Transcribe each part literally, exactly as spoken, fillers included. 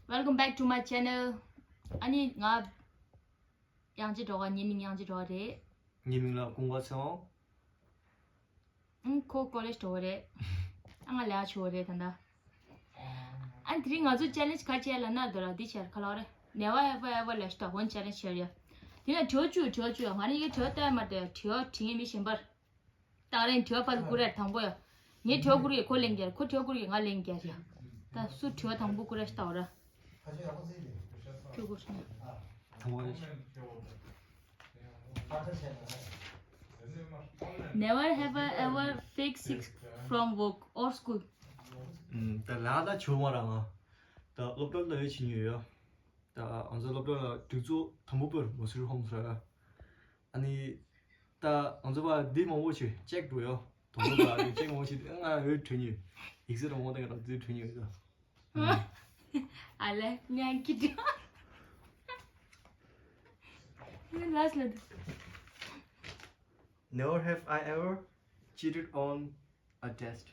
Welcome back to my channel. ཨ་ནི་ང་དབྱངས་ཅན་སྒྲོལ་དཀར། ངའི་མིང་དབྱངས་ཅན་སྒྲོལ་དཀར་རེད། ངའི་མིང་ལ་ཀུན་དགའ་ཚེ་དབང་། ཨང་། ཁོ་ཀོ་ལེཇ་འགྲོ་བ་རེད། ཨ། ང་ལས་ཀ་བྱེད་པ་རེད་ད་ལྟ། ཨ། དེ་རིང་ང་ཚོ་ཆེ་ལེན་ཇི་ག་བྱས་ལབ་ན་འདི་ར་འདི་བྱས་ར། ག་ལབ་རེད། Never have I ever ལབ་ཤི་ད་ཧོན་ཆེ་ལེན་ཇི་བྱས་ར་ཡ། དེ་ནས་དྲི་བ་བཅུ། དྲི་བ་བཅུ་ཡ། ང་ནི་ཡི་གེ་དྲི་བ་བལྟས་མ་བལྟས་ཡ། དྲི་བ་དྲི་མཁན་མི་གཞན་པར། ད་རེས་དྲི་བ་ཕར་ལ་བསྐུར་རེད། དང་པོ་ཡ། ངས་དྲི་བ་བསྐུར་གི་ཁོ་ལན་རྒྱག་ཁོ་དྲི་བ་བསྐུར་གི་ང་ལན་རྒྱག་ཡ། ད་སུ་དྲི་བ་དང་པོ་བསྐུར་ར་ཤི་ད་འོ་ར། ཁྱོད་བསྐུར་སོང་ཡ། དང་པོ་ཡ། Never have I ever fake sick from work or school. ད་ལས་ཀ་ད་བྱུང་མ་ར། ང་ད་སློབ་གྲྭ་ལ་ཡོད་བྱེད་མྱོང་ཡོད། ད་ང་ཚོ་སློབ་གྲྭ་ལ་སྒྲིག་འཛུགས་དང་པོ་པར་མོ་སི་ཧོམ་ཟེར། ཨ་ནི་ད་ང་ཚོ་པ་འདི་མང་པོ་ཞིག་ཅེག་འགྲོ་ཡོད། དང་པོ་པ་ཅེག་མང་པོ་ཞིག་ང་ཡོད་བྲོས་མྱོང་། ཡིག་ཚད་རང་དབང་དང་རང་ཚོད་བྲོས་མྱོང་ཡོད། ཨ་ལས་ཉན་གི་འདུག་ལ་སི་ལ་འདུག Never have I ever cheated on a test.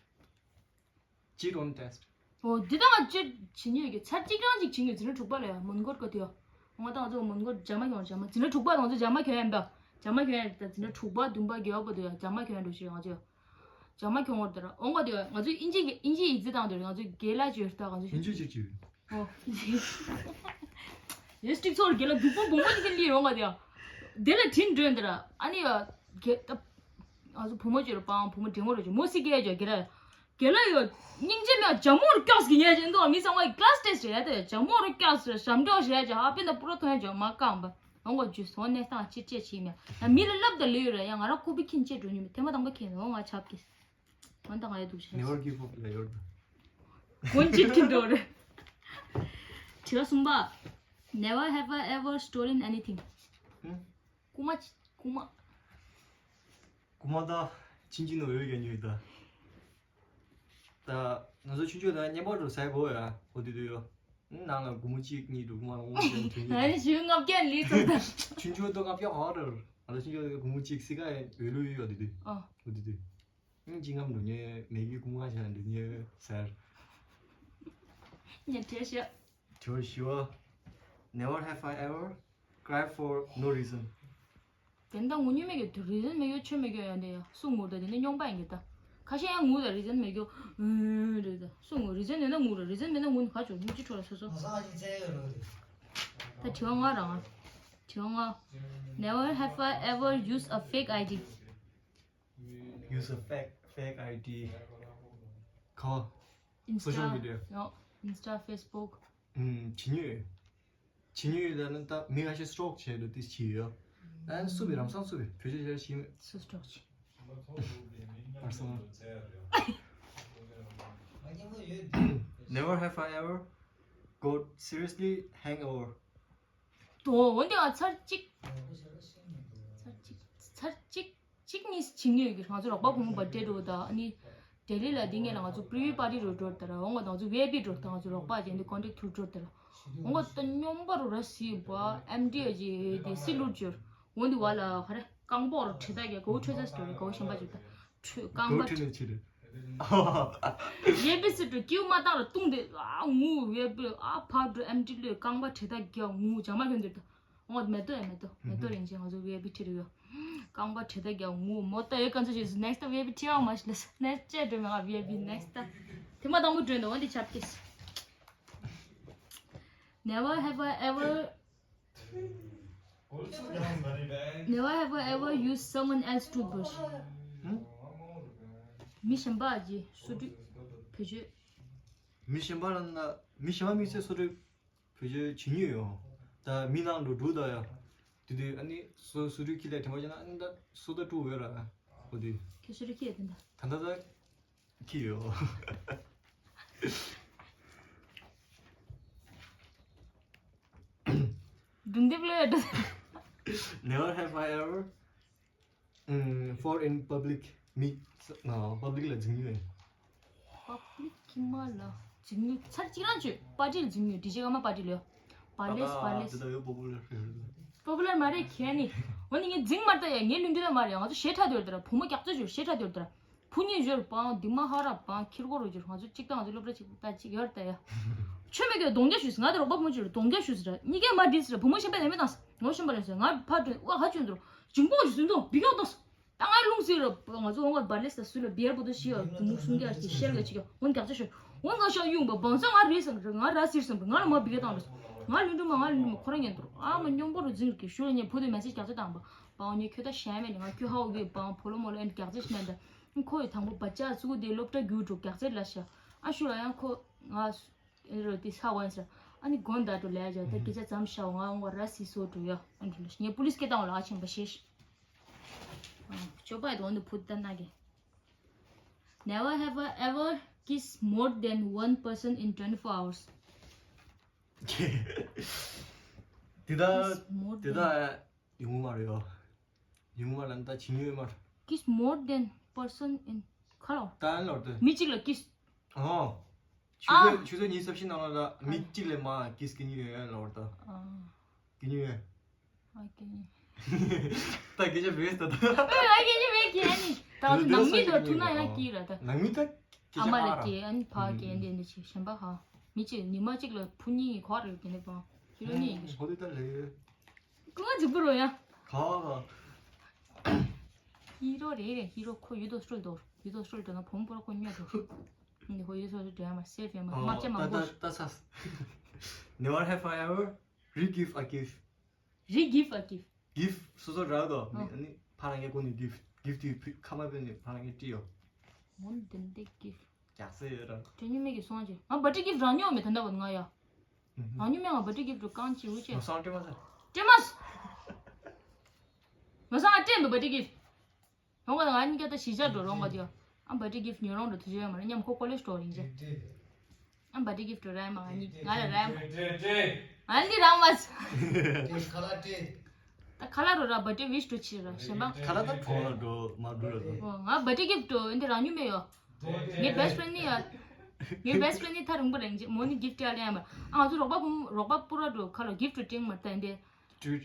Cheat on test. ཨོ། འདི་དང་ཅི་བྱེད་ཉེས་ཀྱི་ཚར་གཅིག་རང་ཅིག་བྱེད་ཉེས། འཛིན་གྲྭ་དྲུག་པ་ལ་ཡ་མོན་གྷོར་ག་དུས་ཡ། ང་དང་ཚོ་མོན་གྷོར་རྒྱ་མ་གྱོང་རྒྱ་མ། འཛིན་གྲྭ་དྲུག་པ་དང་ཚོ་རྒྱ་མ་གྱོང་ཡ་འབའ། རྒྱ་མ་གྱོང་ཡ། ད་འཛིན་གྲྭ་དྲུག་པ་བདུན་པ་བརྒྱད་པ་ག་དུས་ཡ་རྒྱ་མ་གྱོང་ཡ་འགྲོ་ཞིག་ང་ཚོ་ཡ། རྒྱ་མ་གྱོང་བར་དེ་ར་འོང་ག་དུས་ཡ། ང་ཚོ་ཨིན་ཇི་གི་ཨིན་ཇི་ཡིག་ཚད་དང་དེ་ར་ང་ཚོ་རྒན་ལགས་ཅིག་ཡོད་ད་ང་ཚོ་ཨིན་ཇི་ཅིག་ཅིག་ཨོ། ཡོད་སྤྲིག་ཚོར་རྒན་ལགས་སྡུག་པོ་བུ་མོ་ཅིག་གི་ལི་རོང་ག་དུས་ཡ། དེ་ལ་དྲིན་འདོན་དེ་ར་ཨ་ནི་ཡ། རྒན་ད། ང་ཚོ་བུ་མོ་ཅིག་ར་པང་བུ་མོ་འདྲེ་མོ་ར་ཅིག་མོ་སི་ཀེ་ཡ་ཅིག་རྒན་ལགས། རྒན་ལགས་ཡོད། སྙིང་རྗེ་མེད། ཇ་མོ་རུ་སྐྱོགས་ཀྱི་ཉལ་ཅིག་འདུག་མི་ཚང་མ་གི་ཀླ་སི་ཊེ་སི་རེད་དེ། ཇ་མོ་རུ་སྐྱོགས་ཟེར་ཞབས་འདྲོག་ཞེས་ཅིག་ཧ་པེ་ད་པུ་རོ་ཐོན་ཅིག་མ་བཀང་པ། འོང་གོ་ཇུས་འོ་གནས་སྟངས་ཅི་ཅེ་ཅིག་མེད། ད་མི་ལ་ལབ་ད་ལོས་ཡོད་རེད་ཡ། ང་རང་ཁུ་བི་ཁྱིན་ཅེ་འགྲོ་ཉུལ་མེད། ཐེངས་མ་དང་པོ་ཁྱིན་འོ་ང་ཆབ་ཀྱི། འོན་ད་ང་ཡ་འདུག་ཆེ། Never give up ལ་ཡོད། གོན་ཅིག་ཁྱིན་འགྲོ་རེད། དྲི་བ་གསུམ་པ། Never have I ever stolen anything. ཧུམ། རྐུ་མ་ཅི་རྐུ་མ། རྐུ་མ་ད་ཕྱིན་ཅི་ནོ་ཡོད་ཀྱང་ཉོས་ད། ད་ང་ཚོ་ཆུང་ཆུང་ད་བརྙན་པར་རུ་ཟ་གོ་ཡ་ཧོ་དུ་དུ་ཡོ། ནང་ལ་སྒོར་མོ་གཅིག་གཉིས་འདུག་མ་རུང་བ་ཅན་དུ་ཨ་ནི་ཞུ་ལྔ་བརྒྱ་ལི་ཙམ་ད། ཆུང་ཆུང་ད་ལྔ་བརྒྱ་ཧ་ར་ར། ང་ཚོ་ཆུང་ཆུང་ད་སྒོར་མོ་གཅིག་སི་ཀ་ཡ་འོས་ལུ་ཡོད་ཡོ་དུ་དུ། ཨ། ཧོ་དུ་དུ། ཨིན་ཅི་ངམ་འགྲོ་ཉེ་མེ་གི་ཀུ་མ་ཤ་འགྲོ་ཉེ་ཟེར། ཉེ་བྲེ་ཤ། དྲི་བ་བཞི་བ། Never have I ever cried for no reason. དེ་འདྲ་ངུ་ཉུལ་མེད་ཀྱི་དུ་རི་ཟན་མེད་ཡོད་ཆོད་མེད་ཀྱི་ཡོད་འདི་ཡ་སུ་ངུ་ད་དེ་ནི་སྨྱོན་པ་ཡིན་གྱི་ད། ཁ་ཤས་ཡང་ངུ་ད་རི་ཟན་མེད་ཀྱི་ཨུ་རེད་ད་སུ་ངུ་རི་ཟན་ཡོད་ན་ངུ་ར་རི་ཟན་མེད་ན་ངུ་ནི་ག་ཆོ་སྨྱུག་ཅི་ཁྲོ་ལ་སོ་སོ། ད་དྲི་བ་ལྔ་རང་། དྲི་བ་ལྔ། Never have I ever used a fake I D. Use a fake fake I D. ཁ། Insta Social media. ཡོ། Insta, Facebook. ཨུམ། ཇི་ཉུས། ཇི་ཉུས་ལ་ནི་ད་མི་ཁ་ཤས་stalk བྱས་འདུག་དེ་ཇི་ཡོད། ཨན་སུ་བི་རམ་སང་སུ་བི་བོད་ཆས་ཆས་ཤིང་། སུ་stalk བྱས། པར་སང་། Never have I ever got seriously hangover. དོ་འོན་ཏེ་ང་ཚར་གཅིག་ཚར་གཅིག་ཚར་གཅིག་གཅིག་གཉིས་བྱིངས་ཡོད་ཀྱི། ང་ཚོ་རོགས་པ་གུང་པ་འདྲེ་འགྲོ་ད་ཨ་ནི་ལྡི་ལི་ལ་འདི་ངེད་ལ་ང་ཚོ་private party རུ་འགྲོ་ད་ར་འོང་ང་ང་ཚོ་VIP འགྲོ་ད་ང་ཚོ་རོགས་པ་ཅན་འདི་contact ཐུར་འགྲོ་ད་ར་འོང་ང་ད་སྨྱོན་པ་རུ་ར་སི་བ་MD ཨ་ཅི་དེ་སི་ལུར་འབྱོར་འོང་འདི་བ་ལ་ཁ་རེ་རྐང་པོ་རུ་ཁྲི་ད་གི་གོ་ཁྲི་ད་སི་འགྲོ་རེ་གོ་ཤམ་པ་འབྱོར་ད་ཁྲི་རྐང་པ་ཁྲི་ནས་ཕྱི་རེད། VIP སི་འགྲོ་ཀིའུ་མ་བཏང་ར་བཏུང་དེ་ཨ་ངུ་VIP ཨ་ཕ་འགྲོ་MD ལོས་རྐང་པ་ཁྲི་ད་གི་ངུ་ཇ་མ་ཁྱོན་འདིར་ད། ཨོ་མེ་ཏོག་ཡ་མེ་ཏོག་མེ་ཏོག་རིན་ཆེན་ང་ཚོ་VIP ཁྲིད་རེ་ཡོད། རྐང་པ་ཁྲི་ད་རྒྱ་ངུ་མོ་ཏོ་ཡོད་ག་ཚོད་ཞིག་next VIP ཁྲིད་ཨ་མ་ཤི་ལ་next ཅེ་འགྲོ་མེ་ང་VIP next ད་དེ་མ་དང་པོ་འགྲོ་འདུག་འོན་ཏེ་ཆབ་ཀྱིས། Never have I ever Never have I ever used someone else's toothbrush. མི་གཞན་པ་གི་སོ་དུས་བེད་སྤྱོད། མི་གཞན་པ་ལ་ན་མི་གཞན་པ་མི་ཚེ་སོ་དུས། བེད་སྤྱོད་བྱེད་མྱོང་ཡོད། ད་མི་ནང་འགྲོ་འགྲོ་ད་ཡ། དེ་དུས་ཨ་ནི་སོ་སོ་རུ་ཁྱི་ལ་དྲན་པ་བྱས་ན་ཨ་ནི་ད་སོ་ད་ཀྲུ་ཡོད་ར། འོ་དེ། ཁྱེད་སོ་རུ་ཁྱི་ཡོད་དེ་འདྲ། ད་ད་ད་ཁྱི་ཡོད། སྒྲུང་དེབ་ལོས་ཡོད་འགྲོ། Never have I ever ཨུམ། Fart in public མི་ས་ཨ་public ལ་འཛིང་ཡོད། public ཁྱི་མ་ལ་འཛིང་ཡོད་ཚར་གཅིག་རང་བྱོས་པར་ཊི་ལ་འཛིང་ཡོད་ཌི་ཇེ་ཀ་མ་པར་ཊི་ལ་ཡོད། པར་ལེས་པར་ལེས། དེ་ད་ཡོད་པོ་པོ་ལར་ཡོད། པོ་པོ་ལར་མ་རེད་ཁྱེད་ནི། འོ་ནི་ངས་འཛིང་མ་ལྟ་ཡ་ངའི་ལུས་འདི་ལ་མ་རེད་ང་ཚོ་ཞེ་ཁྲ་དོད་དར་བུ་མོ་རྒྱག་རྩོད་བྱོས་ཞེ་ཁྲ་དོད་དར། བུ་གཉིས་བྱོས་པང་འདི་མ་ཧ་ར་པང་ཁྱི་རྒོ་རུ་བྱོས་ང་ཚོ་གཅིག་དང་ང་ཚོ་སློབ་གྲྭ་གཅིག་ད་གཅིག་ཡོད་ལྟ་ཡ། ཆོས་མེད་ཀྱི་གདོང་རྒྱག་ཞུས་ཟེར། ང་དེ་རོགས་པ་བུ་མོ་ཅིག་རེད། གདོང་རྒྱག་ཞུས་ཟེར། གཉིས་ཀས་མ་འགྲིག་ཟེར། བུ་མོ་གཞན་པ་ལས་མེད་དང་ཟེར། ངོ་ཤེས་པ་རེད་ཟེར། ང་ཕར་འགྲོ། ཨ་ཧ་ཆུ་འདུག་འཇིམ་པོ་ཞིག་ཟིན་འདུག་བི་ཀ་ཏོ་ཟེར། ད་ང་རླུང་ཟིན་རེད། ང་ཚོ་འོང་བ་བར་ལེས་ད་སུ་ལ་བེར་པོ་ཏོ་ཤི་ཡ་བུ་མོ་སུང་རྒྱ་ཞིག་ཤེར་ག་ཅིག་ཡ། འོང་རྒྱག་ཆ་ཤོར། འོང་ང་ཤ་ཡུང་བ་བང་ས་ང་རེད་ཟེར། ང་ར་ཟིར་ཟེར། ང་ལ་མ་བི་ཀ་བཏང་རེད། ང་ལུས་འགྲོ་མ་ང་ལུས་འགྲོ་མ་ཁོ་ར་ཉན་འདུག་ཨ་མ་སྙོམས་པོ་རུ་འཛིན་གི་ཤུ་ལ་ཉན་བུ་དེ་མེ་སེ་ཇི་རྒྱག་ཆ་བཏང་བ། བང་ཉན་ཁྱོད་ད་ཤན་མེད་ནི་ང་ཁྱོད་ཧའོ་གི་བང་ཕོ་ལོ་མོ་ལོ་ཨེན་རྒྱག་ཆ་ཤི་མེད་ད། ཁོ་ཡི་དང་པོ་བ་ཅག་ཚུ་གུ་དེ་སློབ་གྲྭ་རྒྱུགས་འགྲོ་རྒྱག་ཆ་ལ་ཤ། ཨ་ཤུ་ལ་ཡང་ཁོ་ང་ཨེ་རོ་དེ་ས་འོན་ས། ཨ་ནི་དགོན་བདག་འགྲོ་ལས་ཡ་ད་སྐད་ཆ་ཙམ་ཤ་འོ་ང་འོང་བ་ར་སི་སོ་འགྲོ་ཡ། ཨ་འགྲོ་ལ་ངས་པུ་ལིས་སྐད་བཏང་བ་ལ་ཨ་ཆེན་པ་ཤེས། ཅོ་པ་ཡི་དོན་དུ་ཕུ་ད་ན་གི། Never have I ever kissed more than one person in twenty-four hours. དེ་ད་Kiss more དེ་ད than- ཡོང་མ་རེད་ཡོ། ཡོང་མ་ལ་ད་ཕྱི་ཉོས་མ་རེད། Kiss more than person in ཁ་ལོ། ད་ལོར་དུ། མི་གཅིག་ལ་ཀིས། ཨོ། ཆུ་ཨ། ཚོད་ཆུ་ཚོད་ཉི་ཤུ་རྩ་བཞི་ནང་ལ་ད་མི་གཅིག་ལས་མང་ཀིས་ཀི་ཉོས་ཡོད་ལོར་ད། ཨ། ཀི་ཉོས་ཡོད། ཨ་ཀི་ཉོས། ད་ཀི་ཉོས་བེས་ད་ད། ཨ་ཀི་ཉོས་བེས་ཀི་ཨ་ནི། ད་ནང་མི་དང་ཐུག་ན་ཡང་ཀི་ར་ད། ནང་མི་ད་ཀི་ཨ་མ་ལ་ཀི་ཨ་ནི་ཕ་ཀི་ཨ་ནི་འདི་ཆེ་གཞན་པ་ཧ། མི་གཅིག་ཉི་མ་གཅིག་ལ་ཕུ་གཉིས་གོ་རེ་ཀི་ནི་པང་། ཁྱི་ལོ་གཉིས་ཡིན་གི། ཧོ་དེ་ད་ལེ། ཀུ་ང་འཇིགས་པོ་རོ་ཡ། ག་ག་ཧི་རོ་རེད་རེད། ཧི་རོ་ཁོ་ཡུ་དོ་སྤྲོད་དོ། ཡུ་དོ་སྤྲོད་དོ་ན་བུམ་པོ་ར་ཁོ་ཉོ་དོ། འདི་ཁོ་ཡུ་དོ་སྤྲོད་དོ་ཡ་མ་སེ་ཕེ་མ་དམག་ཆ་མང་པོ། ད་ད་ས། Never have I ever re-give a gift. Re-give a gift. Gift སོ་སོ་རག་དོ། ཨ་ནི་ཕ་རང་གི་ཀུན་ནས་gift gift དེ་ཁ་མ་པེ་ནི་ཕ་རང་གི་ཏྲི་ཡོ། འོན་ཏན་ཏན་gift རྒྱག་ས་ཡོད་ར། སྤྲད་མྱོང་མེད་ཀྱི་སོང་ཅི། ང་བར་ཌེ་གིཕ་རག་མྱོང་མེད་ད་ལྟ་བར་ང་ཡ། རག་མྱོང་མེད། ང་བར་ཌེ་གིཕ་རུ་རྐང་གཅིག་འུ་ཅེ། ང་སང་སྤྲད་མ་ས། སྤྲད་མ་ས། ང་སང་ང་སྤྲད་མེད་བར་ཌེ་གིཕ། རོང་བ་དང་ང་གཉིས་ཀ་ད་གཞིས་ཆགས་འགྲོ་རོང་བ་དེ་ཡ། ཨ་བར་ཌེ་གིཕ་ཉོ་རོང་འགྲོ་དུས་ཚོད་ཡོད་མ་རེད། མཉམ་ཁོ་ཀོ་ལེཇ་འགྲོ་རིང་ཅེ། ཨ་བར་ཌེ་གིཕ་འགྲོ་ར་མ་ང་གཉིས་ང་ལ་ར་མ། ང་ལ་འདི་རག་མ་ས། ཁ་ལག་སྤྲད། ད་ཁ་ལག་རོ་ར་བར་ཌེ་ཝིཤ་འགྲོ་ཕྱིར་ར་གཞན་པ། ཁ་ལག་ད་གྲོང་ལ་འགྲོ་མ་འགྲོ་ར་དོ། ཨོ་ང་བར་ཌེ་གིཕ་འགྲོ་འདི་རག་མྱོང་མེད་ཡོ། ངའི་བེ་སི་ཕྲེན་ནི་ཡ། ངའི་བེ་སི་ཕྲེན་ནི་ཐ་རིང་པོ་རེད་ཅེ་མོ་ནི་གིཕ་ཡ་ལེན་ཡ་མ། ཨ་ང་ཚོ་རོགས་པ་ཀུན་རོགས་པ་པུ་ར་འགྲོ་ཁ་ལོ་གིཕ་འགྲོ་ཏྲིང་མ་ད་འདི། ཏྲིཊ།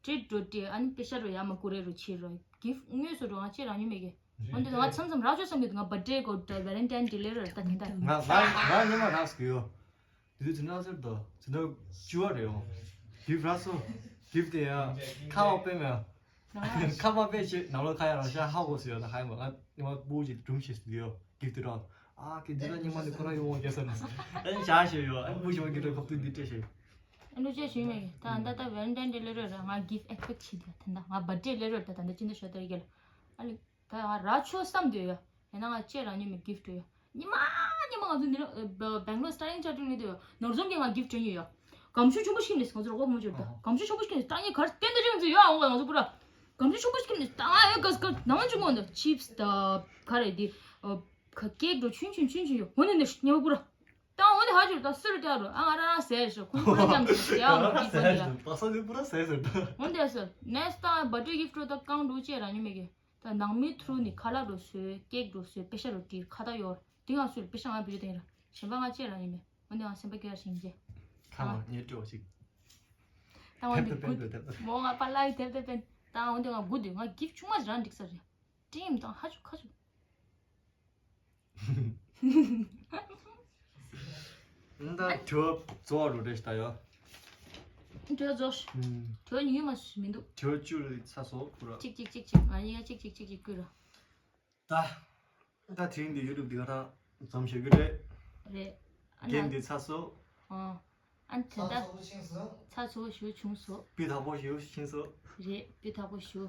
ཏྲིཊ་འགྲོ་ཏྲི་ཨ་ནི་པེ་ཤ་རོ་ཡ་མ་ཀུ་རེ་རོ་ཕྱིར་རོ། གིཕ་དངོས་སུ་འགྲོ་ང་ཅེ་རག་མྱོང་མེད་གི། འོན་ཏེ་ང་མཚམས་མཚམས་རག་ཆོག་བསམ་གི་འདུག་ང་བར་ཌེ་གོ་ད་ཝེ་ལེན་ཊའིན་ཌེ་ལེ་རོ་ད་དེ་འདྲ། ང་ང་ང་ཉི་མ་རག་སྐྱོ་ཡོ། དེ་དུས་དེ་འདྲ་ཟེར་དོ། དེ་འདྲ་བཅུ་བ་རེད་ཡོང་། གིཕ་རག་སོ། གིཕ་དེ་ཡ་ཁ་བ་པེ་མེ། ཁ་བ་པེ་ཆེ་ནང་ལོ་ཁ་ཡ་རང་ཤ་ཧ་གོ་སི་ཡོ་ད་ཧ་ཡ་མ་ང་ཉི་མ་པུ་ཅིག་སྒྲུང་ཤེས་སི་ཡོ། གིཕ་དེ་རག་ཨ་ཀི་འདི་ལ་ཉི་མ་ནི་ཁོ་ར་ཡོང་བ་རྒྱལ་ས་ན། ཨ་ནི་བྱ་ཞེས་ཡོད། ཨ་ནི་བུ་ཞོག་གི་རེ་ཁོག་ཏུ་འདི་སྤྲད་ཞེས། ཨ་འདྲ་བྱས་ཞུས་མེད་གི། ད་ད་ལྟ་ཝེ་ལེན་ཊའིན་ཌེ་ལེ་རེད་ར་ང་གིཕ་ཨེག་སི་པེག་བྱེད་དེ་ད་ད་ང་བར་ཌེ་ལེ་རེད་ད་ད་ད་ཅི་འདྲ་ཤོད་དེ་རེད་རྒྱལ། ཨ་ལི་ད་ང་རག་ཆོག་བསམ་དུས་ཡ། ཡིན་ན་ང་ཅེ་རག་མྱོང་མེད་གིཕ་ཡ། ཉི་མ་ཉི་མ་ང་ཚོ་འདི་ར་བེང་ལོར་སི་ཊར་ཊིང་ཅར་ཊིང་ལི་དུ་ཡ་ནོར་འཛོམས་ཀྱིས་ང་གིཕ་སྤྲད་མྱོང་ཡ། སྒམ་ཆུ་ཆུང་པོ་ཞིག་ནས་ང་ཚོ་རོགས་པ་མ་བྱོར་ད་སྒམ་ཆུ་ཆུང་པོ་ཞིག་ནས་ད་ངས་གར་བསྟན་ད་ཅི་ང་ཚོ་ཡ་འོང་བ་ང་ཚོ་པུ་ར། སྒམ་ཆུ་ཆུང་པོ་ཞིག་ནས་ད་ང་ཨེ་ག་སི་ག་ནང་ཆུང་ངོ་འདི་ཆིབ་སི་ད་ག་རེ་འདི། ཁ་ཀེག་འགྲོ་ཆུན་ཆུན་ཆུན་ཆུན་ཡོད། འོ་ནི་ནི་ཉེ་བོ་པུ་ར། ད་འོ་ནི་ཧ་ཅུར་ད་སུ་རུ་ཏེ་རོ་ཨ་ང་ར་ར་ཟེར་ཞོ་ཁོང་པུ་ར་ཉམས་ཞོ་ཡ་འོ་གི་ཟེར་ཡ། པ་ས་ནི་པུ་ར་ཟེར་ཟེར་ད། འོ་འདི་སུ་ནེས་ད་བར་ཌེ་གིཕ་འགྲོ་ད་གང་འགྲོ་ཅེ་རག་མྱོང་མེད་གི། ད་ནང་མི་ཐུ་རུ་ནི་ཁ་ལག་འགྲོ་སོས་ཀེག་འགྲོ་སོས་པེ་ཤ་རོ་ཏི་ཁ་ད་ཡོར་དེ་ང་སུ་རུ་པེ་ཤ་ང་བི་རུ་ཏེ་ར་གཞན་པ་ང་ཅེ་རག་མྱོང་མེད། འོ་འདི་ང་སེམས་པ་སྐྱོ་ཡ་ཞིང་ཅེ། ཁ་མ་ཉེ་སྤྲོ་ཞིག་ད་འོ་འདི་དེབ་ཏུ་དགུ་དེབ་ཏུ་དེབ་ཏུ། མོ་ང་པ་ལ་ཡི་དེབ་ཏུ་པེན། ད་འོ་འདི་ང་དགུ་དུས་ང་གིཕ་ཆུང་མ་རང་འགྲིག་ས་རེད། ཀྲིམ་དང་ཧ་ཆུ་ཁ་ཆུ། ད་དྲི་བ་རྫོགས་རུ་རེད་ད་ཡོ། དྲི་བ་རྫོགས། དྲི་བ་ཉུང་ཉུང་མ་ཞིག་མི་འདུག་དྲི་བ་བཅུ་རེ་ཚ་སོ་ཁུ་ར། གཅིག་གཅིག་གཅིག་གཅིག་ང་གཉིས་ཀ་གཅིག་གཅིག་གཅིག་གཅིག་བསྐུར་ར། ད་ད་དེ་རིང་འདི་ཡུ་ཊུབ་འདི་ག་རང་འཛོམས་བྱེད་རྒྱུ་རེད། རེད། ཨ་གེམ་ན་འདི་ཚ་སོ། ཨ། ཨ་ནི་དེ་ཚ་འདྲ། ཚ་ཚ་ཚོ་ཞུ་བྱུང་སོ། སྤུས་དག་པོ་ཞུ་ཤིང་སོ། རེད་སྤུས་དག་པོ་ཞུ།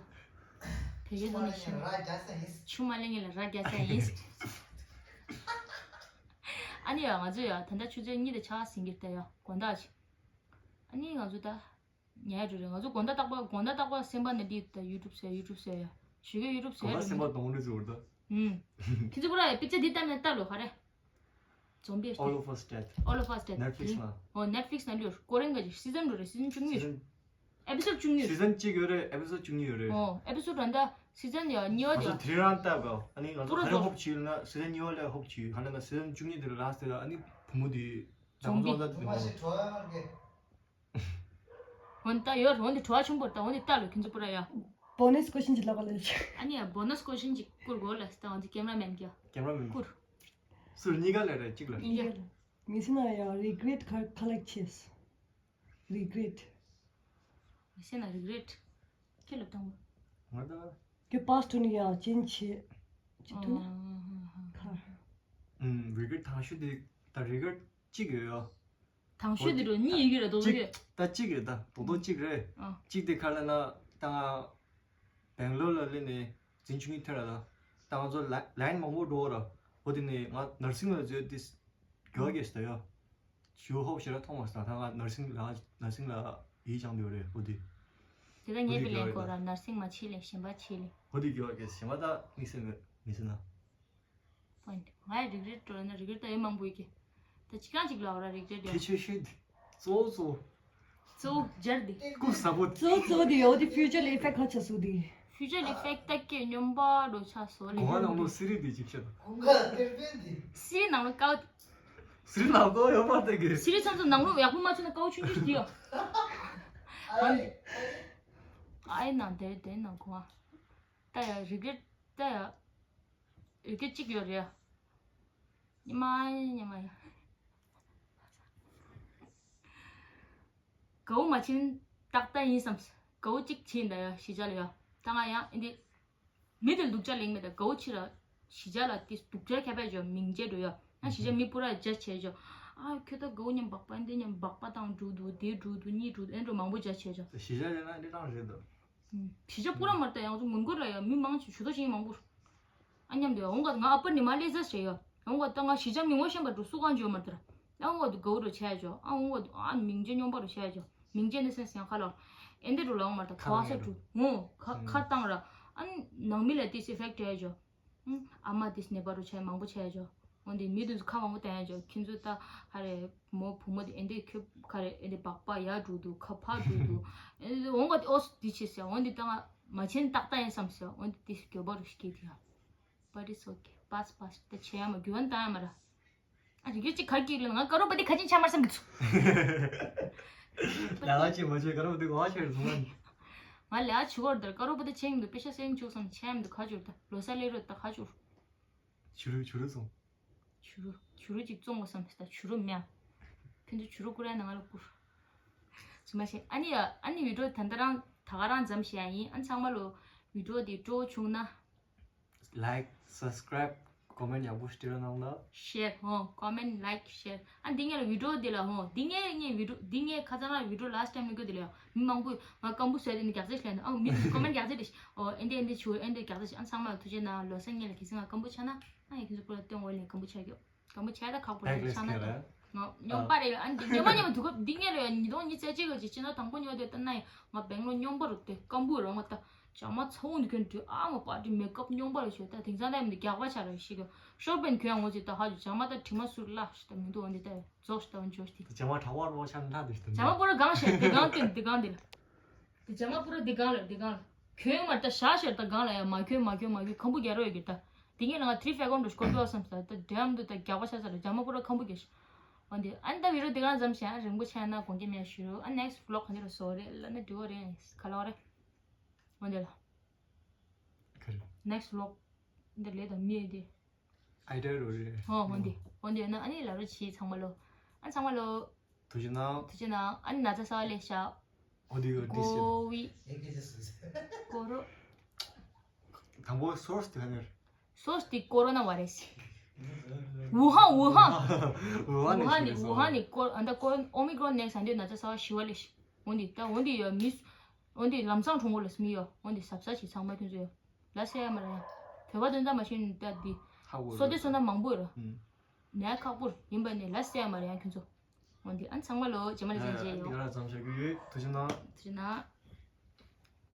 བོད་སྐད་ཐོག་ནས་ཞུ། ཆུ་མ་ལེན་ངེས་ལ་ར་རྒྱ་ས་ཡིན། ཨ་ནི་ཡ་ང་ཚོ་ཡ་ད་ལྟ་ཆུ་ཚོད་གཉིས་དང་ཕྱེད་ཀ་ཟིན་གྱི་རེད་ད་ཡ་དགོང་དག་ཅིག་ཨ་ནི་ང་ཚོ་ད་ཉལ་འགྲོ་རེད། ང་ཚོ་དགོང་དག་རྟག་པར་དགོང་དག་རྟག་པར་སེམས་པ་ནས་འདི་ད་ཡུ་ཊུབ་ཟེར་ཡུ་ཊུབ་ཟེར་ཡ་ཞུ་གི་ཡུ་ཊུབ་ཟེར་གོ་ལ་རེད། སེམས་པ་གདོང་རུས་ཟུར་ད། ཨུམ། ཁྱེད་ཚོ་པུ་ར་ཡ་པིག་ཅར་འདི་ལྟ་ནས་ལྟ་ལོ་ག་རེ། Zombie All of Us Dead. All of Us Dead. Netflix ན། ཨོ་Netflix ན་ལུས་ཀོ་རེན་ག་ཅིག་སི་ཛན་འགྲོ་རེད། སི་ཛན་བཅུ་གཉིས་རེད། སི་ཛན། ཨེ་པི་སོཌ་བཅུ་གཉིས་རེད། སི་ཛན་གཅིག་ཡོད་རེད། ཨེ་པི་སོཌ་བཅུ་གཉིས་ཡོད་རེད། ཨོ་ཨེ་པི་སོཌ་རང་ད་སི་ཛན་ཡ་གཉིས་པ་ང་ཚོ་དེ་རང་ལྟ་བ་ཨ་ནི་ང་ཚོ་ག་རེ་ཧོབ་བྱས་ན་སི་ཛན་གཉིས་པ་ལས་ཧོབ་བྱས་ག་ལ་ན་སི་ཛན་བཅུ་གཉིས་དེ་ལ་ལ་སི་ཛན་ཨ་ནི་བུ་མོ་དེ་ང་ཚོ་ཛོམ་པི་ད་དེ་མ། འོན་ད་ཡོད་འོན་ཏེ་བྲོ་བ་ཆུང་པོ་ད་འོན་ཏེ་ལྟ་ལོ་ཁྱེད་ཚོ་པུ་ར་ཡ། Bonus question ཅིག་ལབ་པ་ལ། ཨ་ནི་ཡ་bonus question ཅིག་བསྐུར་དགོས་ལ་ད་འོན་ཏེ་ཀེམ་ར་མེན་གྱ། ཀེམ་ར་མེན། བསྐུར། སུར་གཉིས་ཀ་ལས་རེད་གཅིག་ལ། གཉིས་ཀ། ངས་ཟེར་ན་ཡང་regret ཁ་ཁ་ལག་ཆེས། regret། ཤེས་ན་regret། ཁྱེད་ལབ་དང་པོ། ང་ད། ཁྱོད་past ནི་ཡང་ཅན་ཆེ། ཅི་ཐུབ་ན། ཁ། ཨུམ་regret དང་ཤོས་དེ་ད་regret གཅིག་ཡོད་ཡོ། དང་ཤོས་དེ་རུ་གཉིས་ཡོད་ཀྱི་རེད་དོ་ལོ་ཡོད། ད་གཅིག་རེད་ད་རྡོག་རྡོག་གཅིག་རེད། ཨ། གཅིག་དེ་ག་ལ་ན་ད་ང་སྦེང་ལོར་ལ་སླེབས་ནས་འཛིན་ཆུང་གི་ཐོན་ལ་ད་ད་ང་ཚོ་ལ་line མང་པོ་འགྲོ་བ་ར་འོ་དེ་ནས་ང་nursing ལ་འཛུལ་ཏེ་གྱོད་ཀྱི་ཞིག་ད་ཡོ། ཞུ་ཧོབ་ཞེ་ར་མཐོང་བ་ས་ད་ང་nursing ལ་nursing ལ་ཡིད་ཅང་འདོད་རེད་འོ་དེ། དེ་ད་ངས་པི་ལེན་གོ་ར་nursing མ་ཆེ་ལེ་གཞན་པ་ཆེ་ལེ། འོ་དེ་གྱོད་ཀྱི་གཞན་པ་ད་དམིགས་བསལ་མེད་མི་ཟེར་ན། point ང་ཡི་regret འགྲོ་ན་regret ད་ཡོད་མང་པོ་ཡོད་ཀྱི། ད་ཅི་གང་ཅིག་ལ་བ་ར་regret ཡོད། ཁྱད་ཆོས་ཤོས་དེ་གཙོ་བོ་གཙོ་བོ། གཙོ་བོ་སྦྱར་དེ། ཀུ་ས་པོ། གཙོ་གཙོ་དེ་འོ་དེ་future ལ་effect ཁ་ཆ་སུ་དེ། future ལ་effect ད་ཀྱི་སྨྱོན་པ་འགྲོ་ཆ་སོ་ལེ། གོང་ནང་ལོ་སི་རི་དེ་ཅིག་བཤད་དང་། གོང་ག་ཏེར་པན་དེ། སི་རི་ནང་ལོ་ཀའོ། སི་རི་ནང་ལོ་ཡོད་པ་དེ་གི། སི་རི་ཚང་ཚང་ནང་ལོ་ཡག་པོ་མ་བྱུང་ན་ཀའོ་ཆུང་ཆུང་དེ་ཡོ། ཨ་ཡེ། ཨའི་ནང་དེ་དེ་ནང་གོ་ཨ། ད་ཡ་regret ད་ཡ། ཡོད་ཀྱི་གཅིག་ཡོད་རེད། ཉི་མ་ཉི་མ་ཡ། དགའ་བོ་མ་ཕྱིན་ཏག་ཏག་ཡིན་བསམ། དགའ་བོ་གཅིག་ཕྱིན་ད་ཡ་གཞིས་ཆགས་ལ་ཡ། ད་ང་ཡང་ཨེ་འདི། མི་དེ་སྡུག་ཅག་ལེགས་མེད་ད་དགའ་བོ་ཕྱིར་ར། གཞིས་ཆགས་ལ་དེ་སྡུག་ཅག་ཁྱད་པར་ཅོ་མིང་ཆད་འགྲོ་ཡ། ང་གཞིས་ཆགས་མི་པུ་ར་རྒྱ་ཆེ་ཅོ། ཨ་ཁྱོད་ད་དགའ་བོ་མཉམ་སྦག་པ་ཨེ་འདི་མཉམ་སྦག་པ་དང་འགྲོ་འདུག་དེ་འགྲོ་འདུག་གཉིས་འགྲོ་འདུག་ཨེ་འགྲོ་མང་པོ་རྒྱ་ཆེ་ཅོ། གཞིས་ཆགས་ཡིན་ན་འདི་རང་རེད་དོ། གཞིས་ཆགས་སྤུ་ར་མར་ད་ཡང་ཚོ་མོན་གྷོ་ལ་ཡང་མི་མང་ཆེ་ཇུས་གཏོགས་བྱེད་མཁན་མང་པོ། ཨ་མཉམ་དུ་ཡང་འོང་ག་ང་ཨ་པར་ནི་མ་ལེ་ཟ་ཞེས་ཡོད། འོང་ག་ད་ང་གཞིས་ཆགས་མི་ངོ་ཤེས་པ་འགྲོ་སུ་གང་བརྗོད་མ་དར། ཨ་འོང་ག་དུ་དགའ་བོ་རུ་ཆས་ཅོ། ཨ་འོང་ག་དུ་ཨ་མིང་ཆེ་སྨྱོན་པ་རུ་ཆས་ཅོ། མིང་ཆེ་ནི་སེམས་སེམས་ཁ་ལོ། ཨེ་འདི་རུ་ལ་འོང་མ་དར་ཁ་བ་ས་དྲུག་འོང་ཁ་ཁ་བཏང་ར། ཨ་ནང་མི་ལ་ཏིས་effect ཡ་ཅོ། ཨ་མ་དེས་ནད་པ་རུ་ཆ་མང་པོ་ཆ་ཡ་ཅོ། འོན་ཏེ་མི་དེ་ཚོ་ཁ་མང་པོ་བསྟན་ཡ་ཅོ། ཁྱེད་ཚོ་ད་ཧ་རེ་མོ་བུ་མོ་དེ་ཨེ་འདྲས་ཁྱོད་ཁ་རེ་ཨེ་འདྲས་སྦག་སྦག་ཡར་འགྲོ་འདུག་ཁ་ཕར་འགྲོ་འདུག་ཨེ་འོང་ག་དེ་ཨོ་སི་དེ་བྱེད་ཟེར། འོན་ཏེ་ད་ང་མ་བྱན་ཏག་ཏག་ཡིན་བསམ་ཟེར། འོན་ཏེ་དེ་འགྱོད་པ་རུ་སྐྱེས་དེ་ཡ། But it's okay. Pass pass. ད་བྱེད་ཡ་མ་རྒྱུ་བ་ནི་བཏང་ཡ་མ་ར། ཨ་རིག་རྒྱུ་གཅིག་གར་གྱིས་ལ་ང་དཀར་པོ་པ་དེ་ཁ་ཅན་ཆ་མར་བསམ་གི་ཚུ། ལ་ང་ཅི་མ་བྱེད་ག་རོ་འདུག་ང་ཆེར་སོང་ང་། ང་ལ་ཆུ་བར་དར་དཀར་པོ་པ་དེ་ཆེན་འདུག་པེ་ཤ་སེང་ཆུག་བསམ་ཆེན་འདུག་ཁ་ཆུར་ད་ལོ་ས་ལེ་རོ་ད་ཁ་ཆུར། ཆུ་རུ་ཆུ་རུ་སོང་། ཆུ་རུ་ཆུ་རུ་ཅིག་བཙོང་བ་བསམ་ད་ཆུ་རུ་མེ། ཁྱོད་ཚོ་ཆུ་རུ་བསྐུར་ཡ་ན་ང་ལ་བསྐུར། ཚུ་མ་ཤེས་ཨ་ནི་ཡ་ཨ་ནི་བི་ཌིའོ་ད་ལྟ་རང་ད་ག་རང་མཚམས་བཤད་ཡ་ཡིན། ཨ་ཚང་མ་ལོ་བི་ཌིའོ་དེ་སྤྲོ་བོ་བྱུང་ན། Like, subscribe, comment ཡག་པོ་སྤྲད་རོགས་གནང་ད། Share ཧོ། Comment, like, share ཨ་འདི་ངས་ལ་བི་ཌིའོ་འདི་ལ་ཧོ། འདི་ངས་ངས་བི་ཌིའོ་འདི་ངས་ཁ་ཚང་ལ་བི་ཌིའོ་last time ནི་གོ་འདི་ལ་ཡ་མི་མང་པོས་ང་སྐམ་པོ་བཟོས་ཏེ་ནི་རྒྱག་རྩིས་ལེན་ཨ་མི་comment རྒྱག་རྩིས་ཏེ་ཨོ་ཨེ་འདི་ཨེ་འདི་ཆུ་ཨེ་འདི་རྒྱག་རྩིས་ཨ་ཚང་མ་ལ་ཐུགས་རྗེ་གནང་། ལོ་སར་ངས་ལ་གལ་སྲིད་ང་སྐམ་པོ་ཆགས་ན་ཨ་ཡ་ཁྱེད་ཚོ་ཁོ་ལ་སྟོན་འོག་ལ་སྐམ་པོ་ཆགས་རྒྱུ་སྐམ་པོ་ཆགས་ད་ཁག་པོ་རེད་ཆགས་ན་ད་ང་སྨྱོན་པ་རེད། ཨ་འདི་སྨྱོན་པ་སྨྱོན་པ་དུས་སྐབས་འདི་ངས་ལ་ཡ་ཉིས་སྟོང་ཉི་ཤུ་རྩ་གཅིག་གི་ཅི་ཅི་ན་དང་པོ་ཉོ་དེ་ལྟ་ན་ཡ་ང་སྦེང་ལོར་སྨྱོན་པ་རུ་དེ་སྐམ་པོ་རུ་ང་ད། བྱ་མ་ཚ་བོ་འདི་ཁྱོད་འདྲི་ཨ་མ་པ་འདྲི་མེ་ཀབ་སྨྱོན་པ་རེ་ཤོད་ད་དེང་སང་ད་མི་འདི་རྒྱག་པ་ཆ་རེ་ཤི་གི་ཤོར་པན་ཁྱོད་ངོ་ཚི་ད་ཧ་ཇུ་བྱ་མ་ད་དྲི་མ་སུར་ལ་ཤི་ད་མི་འདུག་འོ་འདི་ད་རྫོགས་ཤི་ད་འོ་འཇོ་ཤི་ད། བྱ་མ་གྲག་པ་རོ་ཆ་འདྲ་འདི་ཤི་ད། བྱ་མ་པོ་ར་གང་ཤེས་འདི་གང་སྟེ་འདི་གང་འདི་ལ། འདི་བྱ་མ་པོ་ར་འདི་གང་ལ་འདི་གང་ལ། ཁྱོད་མ་ད་ཤ་ཤར་ད་གང་ལ་ཡ་མ་ཁྱོད་མ་ཁྱོད་མ་ཁྱོད་ཁམ་བུ་རྒྱ་རོ་ཡོད་གི་ད། འདི་ངས་ལ་ང་ཐི་རི་ཕེ་གོན་འགྲོ་ཤི་ཀོ་ཏོ་བསམ་ད་ད་འདྲེམ་འདུག་ད་རྒྱག་པ་ཆ་ས་ར་བྱ་མ་པོ་ར་ཁམ་བུ་རྒྱ་ཤི། འོ་འདི་ཨན་ད་བི་རོ་འདི་གང་ཙམ་ཤ་རིང་པོ་ཆ་ན་དགོངས་སྐྱེ་མེད་ཞུ་རོ་ཨ་next vlog ག་འདི་ར་སོ་རེ་ལ་ན་འདི་བོ་རེ་ག་ལ་རེ། འོ་འདི་ལ། ཁ་རེད། Next vlog འདི་ལས་དང་མི་འདི། ཨའི་ཌི་ཡ་རོ་རེད། ཧོ་འོ་འདི་འོ་འདི་ན་ཨ་ནི་ལ་རོ་ཆི་ཚང་མ་ལོ། ཨ་ཚང་མ་ལོ། ཐུགས་རྗེ་གནང་། ཐུགས་རྗེ་གནང་། ཨ་ནི་ན་ཚ་ས་བ་ལས་ཤ། འོ་འདི་གོ་ཏི་སི། ཀོ་བི། ཡེ་ཁེ་ཅི་སུ་ཟེར། ཀོ་རོ། དང་པོ་སོར་སི་དེ་ག་ནས། སོར་སི་དེ་ཀོ་རོ་ན་བ་རེད། ཝུ་ཧན་ཝུ་ཧན། ཝུ་ཧན་ཝུ་ཧན་ནི་ནས་ཝུ་ཧན་ནི་ཀོ་ཨ་ད་ཀོ་ཨོ་མི་ཀྲོན་ནེག་སི་ཨ་འདི་ན་ཚ་ས་བ་ཞི་བ་ལས་ཤི། འོ་འདི་ད་འོ་འདི་ཡོད་མི། འོ་འདི་ལམ་སང་གྲོང་པོ་ལ་སྨི་ཡོད། འོ་འདི་གཟབ་གཟབ་བྱེད་ཚང་མ་ཁྱོད་ཚོ་ཡོད། ལ་སེ་ཡ་མ་ར་ཡ། བོད་པ་དོན་དག་མ་ཤེས་ནི་ད་འདི། ཧ་གོ་སོ་དེ་སོ་ན་མང་པོ་ཡོད་ར། ཨུམ། ནས་ཁག་པོ་ཡིན་པ་ནི་ལ་སེ་ཡ་མ་ར་ཡ་ཁྱོད་ཚོ། འོ་འདི་ཨ་ཚང་མ་ལོ་རྗེས་མ་ལ་ཟིན་བྱས་ཡོད། འདི་ག་ར་ཙམ་བྱ་རྒྱུ་ཡོད། ཐུགས་རྗེ་གནང་། ཐུགས་རྗེ་གནང་།